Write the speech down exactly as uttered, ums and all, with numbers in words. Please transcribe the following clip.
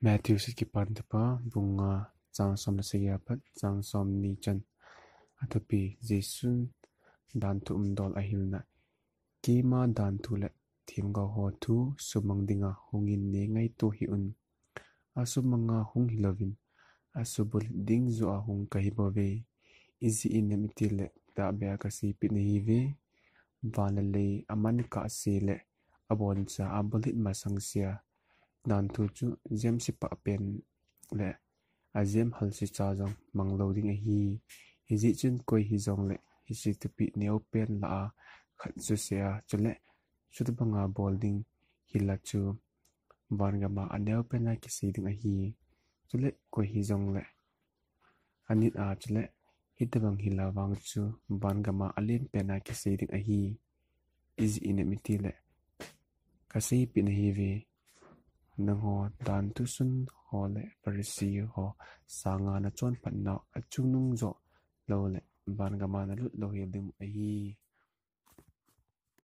Matthew sut Kipan Thupha, bung nga, chang som le sagi apat chang som ni chan. Athupi: Jesun danthu umdol ahilna. Keima danthu le themgao ho thu sumang dinga hungin neingaito hih un. Asumanga hung hilouvin, asubulhit ding joh a hung kahi bouve. Ijeh inem itile tahbeh a kaseipeh nahiuve, van le lei aman kahse le aboncha abulhit masang sea danthu chu jemse pah pen le ajem halse cha jong mang lou ding ahi. Hijeh chun koi hijongle hiche thupeh neopen lah a khat chu sei a, chule chutobanga bol ding hila chu van gama aneopen a kisei ding ahi. Chule koi hijongle anit a, chule hitobang hila vang chu van gama alenpen a kisei ding ahi. Ijeh inem itile kaseipeh nahiuve, nangho danthu sun ho le Pharisee ho sanga nachonphat nau achungnung joh loule van gama nalut louhel ding ahi.